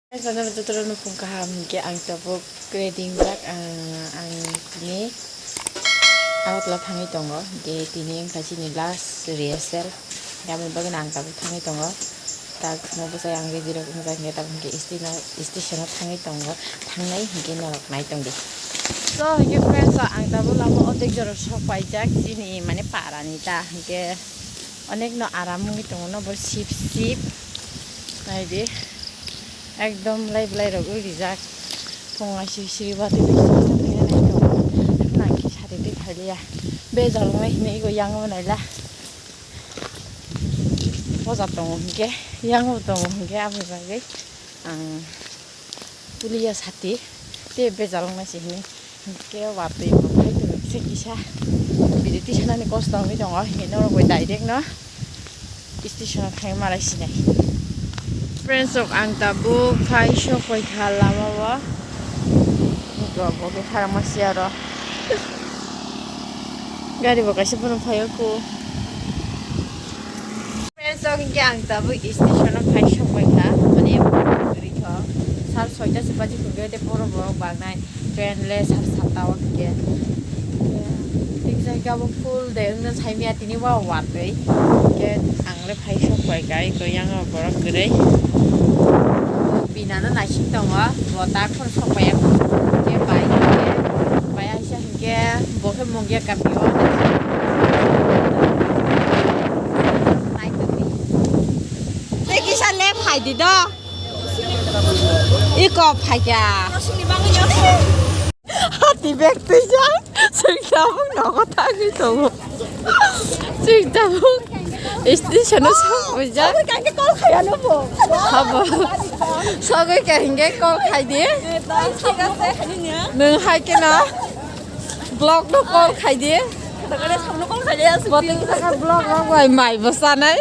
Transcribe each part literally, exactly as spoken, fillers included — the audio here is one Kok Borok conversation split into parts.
Jotono jotono nukhung kaham hinkhe ang tabuk ready wngjak, ang, ang tini Agartala thangwi tongo, hinkhe tini wngkha chini last rehearsal, hinkhe aboni bagwino ang tabuk thangwi tongo. Tak mo bwsai ang ready rok wngjak hinkhe tabuk hinkhe station-o, station-o thangwi tongo, thangnai hinkhe norok nai tongdi. So hinkhe friends, ang tabuk lama o tei jorok sok paijak chini mane parani ta hinkhe. Onekno aram wngwi tongo, nobo sip sip. Naidi, ekdom lai belai rok wngwi rijak. Phung aisi siri watwi bisingo thangya nai tongo. Nangkhe sari twi khailiya. Bejal wngnai hinwi ego yang o naila. Poja tongo hinkhe, yang o tongo hinkhe, aboni bagwi ang tuliya sati tei bejal wngnai se hinwi. Hinkhe watwi bo phai tongwi kisa kisa. Bidi tisanani kosto wngwi tongo. Hinkhe norok bai direct no station o thangwi malai sinai. Friends rok, ang tabuk phai sok paikha lama o. Hinkhe bo khe kharangma si aro. Gari bo kaisa phano phai o ku. Friends, o hinkhe ang tabuk station o phai sok paikha, mane kwrwi kho. Sal soita se baji phunukhe tei borok borok bangnai, train le sal satta o hinkhe. Tei kisa hinkhe abo full de wngno saimanya tini wa watwi. Hinkhe ang le phai sok paikha, eko yang o borok kwrwi. Binano naising tongo, bo tak phano sok paiya, hinkhe bai hinkhe bai aisa hinkhe bo khe mungya kamio. Tei kisa le phai di do. Iko phai kya? Hati bag twi jak. Sing tabuk nogo thangwi tongo. Sing tabuk station o sok pujak. Sogwi kangke call khaya no bo. Habo. Sogwi kangke call khai di. Nwng hai khe no. Vlog no call khai di. Botwi kisa kha vlog rok bai mai bo chanai.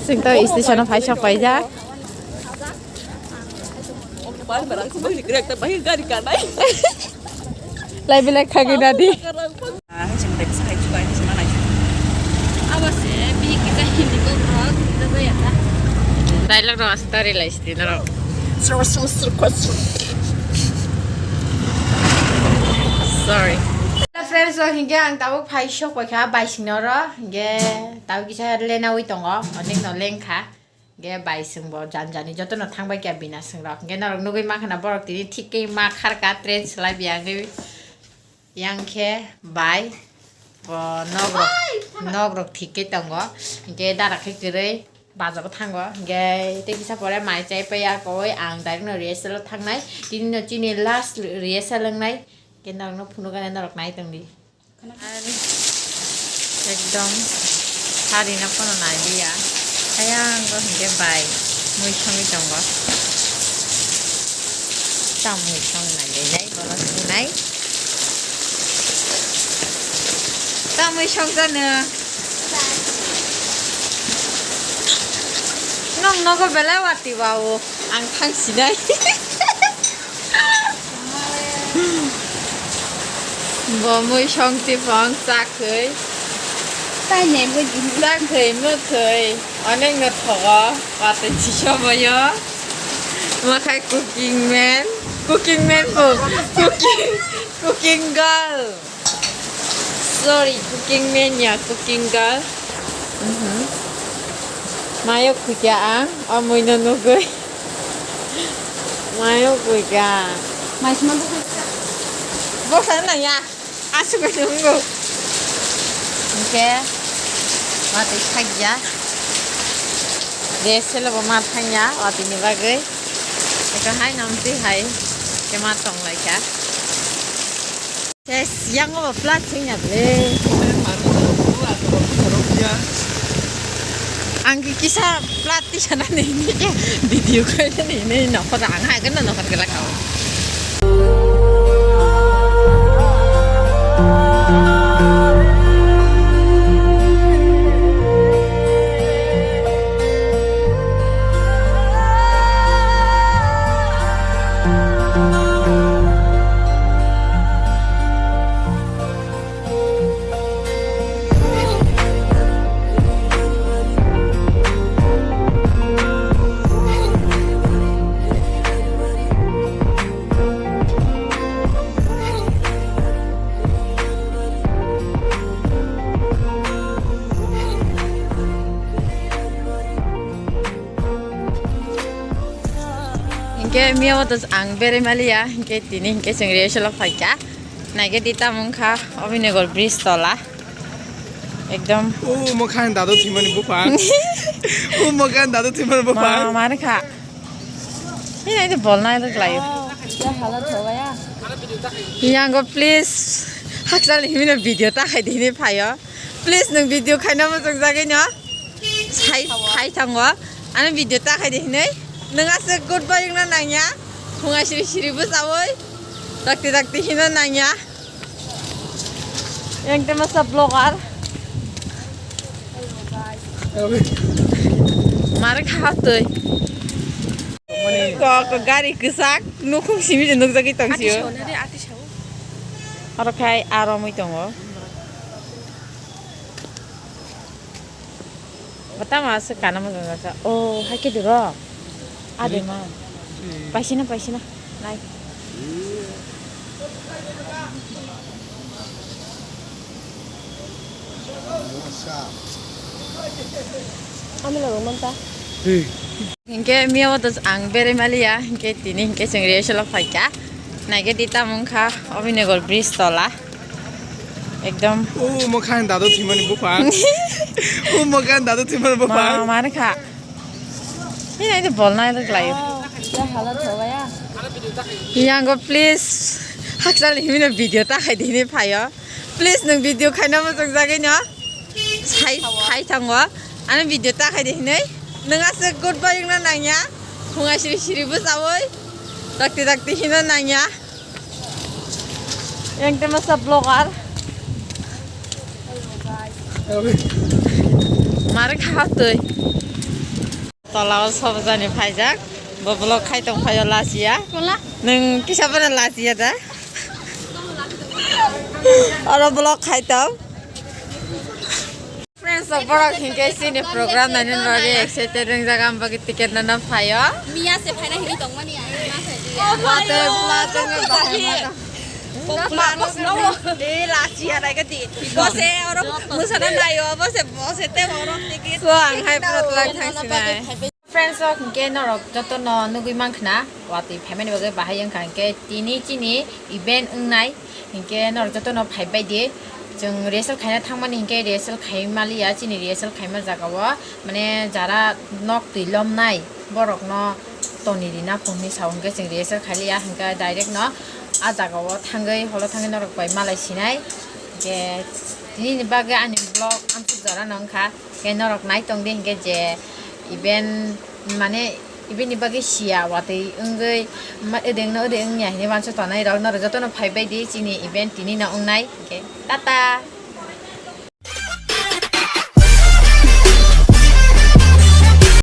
Sing to station o phai sok paijak. Lai belai khagwi dadi. Dialogue rok aswk tari lai sidi norok. Sorry. Hello friends, so hinkhe ang tabuk phai sok paikha baising noro, hinkhe tabuk kisa lenawi tongo, onek no lengkha. Hinkhe bai swngbo jani jani jotono thangbai kha bina swng rok. Hinkhe norok nugwi mankha na borok tini thik khe ma kharka train swlai biya wngwi. Yang khe bai bo nok rok, nok rok thik khe tongo. Hinkhe dara khe kwrwi baja bo thango. Hinkhe tei kisa pore mai chai pai ya koi ang direct no rehearsal o thangnai. Tini no chini last rehearsal wngnai. Hinkhe norok no phunukgani norok nai tongdi. Ar ekdom sari no pono nai liya. Ayang go hinkhe bai mui songwi tongo. Ta mui song nai le nai bono sinai. Ta mui song jano. Nong nogo belai wati wa o ang thang sinai. Bo mui song tipong chakhwi. Taine bo di. Chakhwi mwkhwi onek no thogo watwi chisoboyo. Mwkhai cooking man, cooking man bo cooking, cooking girl. Sorry, cooking man ya, cooking girl. Mhm. Mayo khuikya ang, o mui no nugwi. Mayo khuikya. Mai sima bokha. Bokha na ya. Aswk khe nungo. Hinkhe watwi thakya. De selo bo ma thangya watwi ni bagwi. Eko hai no mtwi hai khe ma tong lai kha. Yes, yang o plat sing ya ble. Ang ki kisa plat ti sana ni ni ke video kai ni ni no ko ang hai kan no ko la kau. Ke miya o to ang bere maliya, ke tini ke chwng rehearsal o phaikha. Naikhe di tamung kha Abhinaynagar bridge tola. Ekdom. O mokhan dadu thimani buphang. O mokhan dadu thimani buphang. Ma, mani kha. Ini aja bol nai lok layo. Yang go please. Haksal ni himino video ta khai di hini phayo. Please nung video khaina mo jok jagoi no. Sai, sai thango. Ano video ta khai di hinoi. Nung ase good boy wngna nangya. Phunga siri siri bo sawoi. Dakti dakti hino nangya. Yang te masa vlogger. Mare kha twi. Ko, ko gari kwchak nukhung simi je nukjagwi tong sio. Oro khai aro mui tongo. Bata ma se kana mo jasa. Oh, hai ke duro. Ade ma. Paisina, paisina. Nai. Ami logo manta. Hinkhe miya o to ang bere maliya, hinkhe tini hinkhe chwng rehearsal o phaikha. Naikhe di tamung kha Abhinaynagar bridge tola. Ekdom. O mokhan dadu thimani buphang. O mokhan dadu thimani buphang. Ma, mani kha. Ini aja bol nai lok layo. Yang go please. Haksal ni himino video ta khai di hini phayo. Please nung video khaina mo jok jagoi no. Sai, sai thango. Ano video ta khai di hinoi. Nung ase good boy wngna nangya. Phunga siri siri bo sawoi. Dakti dakti hino nangya. Yang te masa vlogger. Mare kha twi. Tola o sob jani phaijak. Bo vlog khai tong phaio lachiya. Nung kisa bana lachiya da. Oro vlog khai tong. Friends, so borok hinkhe chini program nainani bagwi excited wngjak, ang bagwi ticket nana phaio. Miya se phaina hini tongmani ang ma phaidi. Hotel pula tongwi bahai ma tong. Pula no no. E lachi harai gati. Bose oro musana nayo, bose bose te oro ticket. So ang hai pura twlang thang sinai. Friends rok hinkhe norok jotono nugwi mankha watwi phaimani bagwi bahai wngkha hinkhe tini chini event wngnai hinkhe norok jotono phaibai di. Chwng rehearsal khaina thangmani hinkhe rehearsal khai maliya, chini rehearsal khaima jagao mane jara nok twi lomnai borokno toni rina phunuknwi sao hinkhe chwng rehearsal khailiya hinkhe direct no ah jagao thangwi holo thangwi norok bai malai sinai hinkhe tini ni bagwi ani vlog amsuk jora no wngkha. Khe norok nai tong di hinkhe je event mane event ni bagwi siya watwi wngwi ma-, edeng no edeng wngya hinwi uansuk tongnai rok norok jotono phaibai di chini event tini no wngnai hinkhe tata.